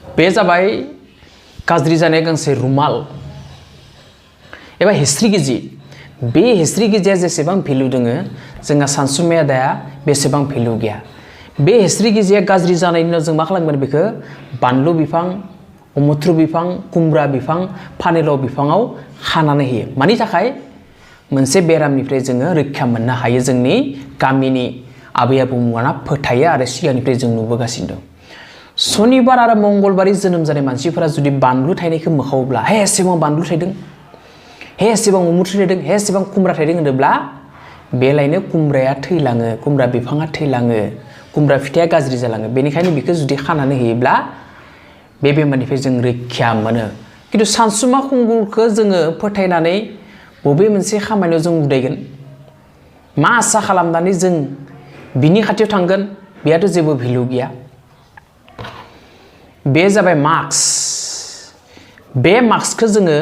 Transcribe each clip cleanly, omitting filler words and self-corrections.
बे जाबाय गाज्रि जानाय गांसे रुमाल एबा हिस्ट्रि गिजि। बे हिस्ट्रि गिजिया जेसेबां भेलु दोङो जोंहा सानसुमाया दाया बेसेबां भेलु गैया। बे हिस्ट्रि गिजिया गाज्रि जानायनि उनाव जों मा खालामगोन बेखौ बानलु बिफां, अमुथ्रु बिफां, खुमब्रा बिफां, फानिलाव बिफाङाव खानानै होयो। मानि थाखाय? मोनसे बेरामनिफ्राय जोङो रैखा मोननो हायो। जोंनि गामिनि आबै आबौमोना फोथायो आरो सिगांनिफ्राय जों नुबोगासिनो दं। सनिबार आरो मंगलबारै जोनोम जानाय मानसिफोरा जुदि बानलु थायनायखौ मोखावोब्ला हे एसेबां बानलु थायदों, हे एसेबां अमुथ्रु थायदों, हे एसेबां खुमब्रा थायदों होनोब्ला बेलायनो खुमब्राया थैलाङो, खुमब्रा बिफाङा थैलाङो, खुमब्रा फिथाइया गाज्रि जालाङो। बेनिखायनो बेखौ जुदि खानानै होयोब्ला बे बेमारनिफ्राय जों रैखा मोनो। खिन्थु सानसुमा खुंगुरखौ जोङो फोथायनानै बबे मोनसे खामानियाव जों उदायगोन, मा आसा खालामनानै जों बिनि खाथियाव थांगोन, बेहाथ' जेबो भेलु गैया। बे जाबाय मास्क। बे मास्कखौ जोङो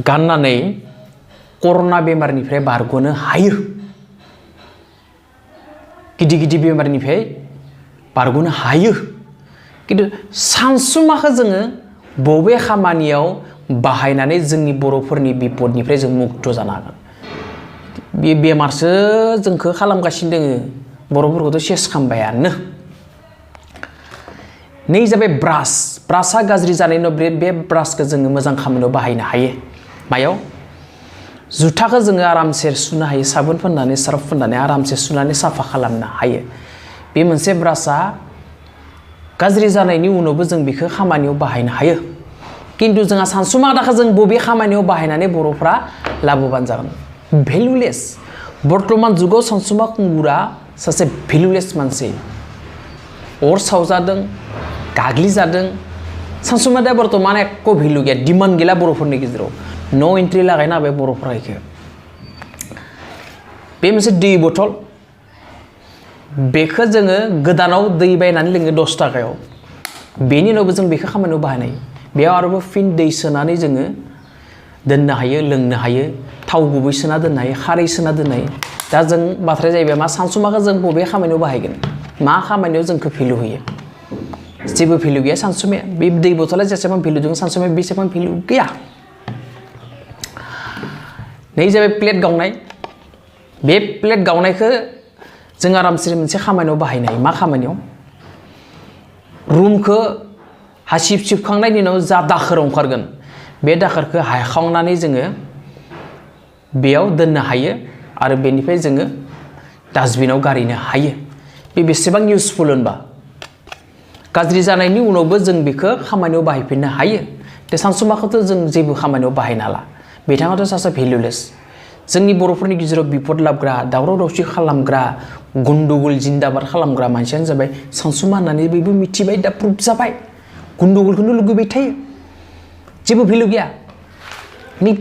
गाननानै कर'ना बेमारनिफ्राय बारग'नो हायो। गिदिर गिदिर बेमारनिफ्राय बारग'नो हायो। खिन्थु सानसुमाखौ जोङो बबे खामानियाव बाहायनानै जोंनि बर'फोरनि बिपदनिफ्राय जों मुक्त जानो हागोन? बे बेमारसो जोंखौ खालामगासिनो दोङो, बर'फोरखौथ' सेस खालामबायानो। नै जाबाय ब्रास। ब्रासआ गाज्रि जानायनि उनाव बे ब्रासखौ जोङो मोजां खामानियाव बाहायनो हायो। मायाव? जुथाखौ जोङो आरामसे सुनो हायो, साबोन फोननानै सार्फ फोननानै आरामसे सुनानै साफा खालामनो हायो। बे मोनसे ब्रासआ गाज्रि जानायनि उनावबो जों बेखौ खामानियाव बाहायनो हायो। खिन्थु जोंहा सानसुमा आदाखौ जों बबे खामानियाव बाहायनानै बर'फ्रा लाबोबानो जागोन? भेलुलेस। बर्तमान जुगाव सानसुमा खुंगुरा सासे भेलुलेस मानसि। अर सावजादों, गाग्लिजादों। सानसुमा दा बर्तमान एक भेलु गैया, डिमान्ड गैला बर'फोरनि गेजेराव। न' एन्ट्रि लागायना होबाय बर'फ्रा इखो। बे मोनसे दै बथल, बेखौ जोङो गोदानाव दै बायनानै लोङो 10 थाखायाव। बेनि उनावबो जों बेखौ खामानियाव बाहायनो हायो। बेयाव आरोबाव फिन दै सोनानै जोङो दोननो हायो, लोंनो हायो, थाव गुबै सोना दोननो हायो, खारै सोना दोननो हायो। दा जों बाथ्राया जाहैबाय मा, सानसुमाखौ जों बबे खामानियाव बाहायगोन? मा खामानियाव जोंखौ भेलु होयो? जेबो भेलु गैया सानसुमाया। बे दै बथला जेसेबां भेलु दं सानसुमाया बेसेबां भेलु गैया। नै जाबाय प्लेट गावनाय। बे प्लेट गावनायखौ जों आरामसे मोनसे खामानियाव बाहायनो हायो। मा खामानियाव? रुमखौ हासिब सिबखांनायनि उनाव जा दाखोर ओंखारगोन, बे दाखोरखौ हायखांनानै जोङो बेयाव दोननो हायो आरो बेनिफ्राय जोङो डास्टबिनाव गारहैनो हायो। बे बेसेबां इउसफुल होनबा? गाज्रि जानायनि उनावबो जों बेखौ खामानियाव बाहायफिननो हायो। बे सानसुमाखौथ' जों जेबो खामानियाव बाहायनो हाला। बिथाङाथ' सासे भेलुलेस। जोंनि बर'फोरनि गेजेराव बिपद लाबग्रा, दावराव दावसि खालामग्रा, गुन्दुगुल जिन्दाबाद खालामग्रा मानसियानो जाबाय सानसुमा होननानै बयबो मिथिबाय, दा प्रुफ जाबाय। गुन्दुगुलखौनो लुगैबाय थायो, जेबो भेलु गैया। नि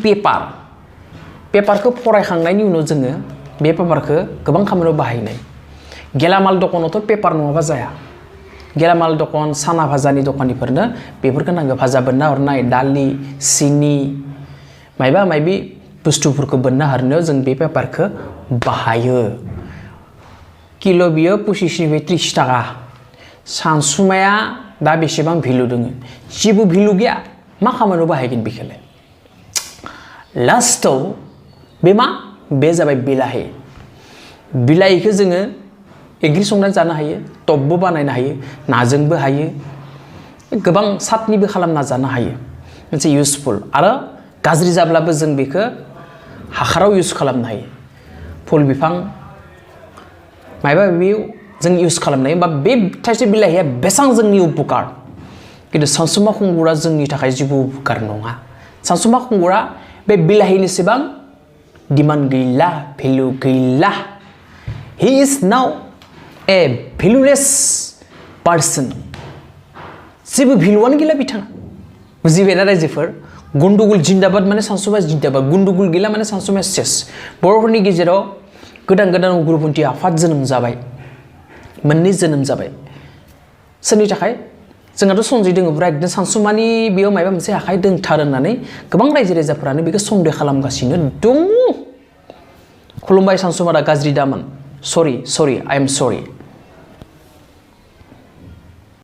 पेपारखौ फरायखांनायनि उनाव जोङो बे पेपारखौ गोबां खामानियाव बाहायनाय। गेलामाल दखानावथ' पेपार नङाबा जाया। गेलामाल दखान, साना भाजानि दखानिफोरनो बेफोरखौ नांगौ। भाजा बोनना हरनाय, दालि, सिनि, मायबा मायबि बुस्थुफोरखौ बोनना हरनायाव जों बे पेपारखौ बाहायो। किल' बियो 25निफ्राय 30 थाखा। सानसुमाया दा बेसेबां भेलु दङ? जेबो भेलु गैया। मा खामानियाव बाहायगोन बेखौलाय? लास्टआव बे मा? बे जाबाय बिलाहि। बिलाहिखौ जोङो ओंख्रि संनानै जानो हायो, टपबो बानायनो हायो, नाजोंबो हायो, गोबां साटनिबो खालामना जानो हायो। मोनसे इउसफुल। आरो गाज्रि जाब्लाबो जों बेखौ हाखाराव इउस खालामनो हायो। फुल बिफां मायबा मायबि जों इउस खालामनो हायो। बा बे थाइसे बिलाहिया बेसेबां जोंनि उपकार। खिन्थु सानसुमा खुंगुरा जोंनि थाखाय जेबो उपकार नङा। सानसुमा खुंगुरा बे बिलाहिनिसेबां डिमान्ड गैला, भेलु गैला। He is now A भेलुलेस person. जेबो भेलुआनो गैला बिथाङा। बुजिबायना रायजोफोर? गुन्दुगुल जिन्दाबाद माने सानसुमा जिन्दाबाद। गुन्दुगुल गैला माने सानसुमा सेस। बर'फोरनि गेजेराव गोदान गोदान उग्रपन्थी आफाद जोनोम जाबाय। मोननै जोनोम जाबाय। सोरनि थाखाय? जोंहाथ' सन्जय दङ ब्रा एकदम सानसुमानि बेयाव माबा मोनसे आखाइ दंथारो होननानै गोबां रायजो राजाफोरानो बेखौ सन्देह खालामगासिनो दङ। खुलुमबाय सानसुमा दा गाज्रि दामोन। सरि, आइ एम सरि।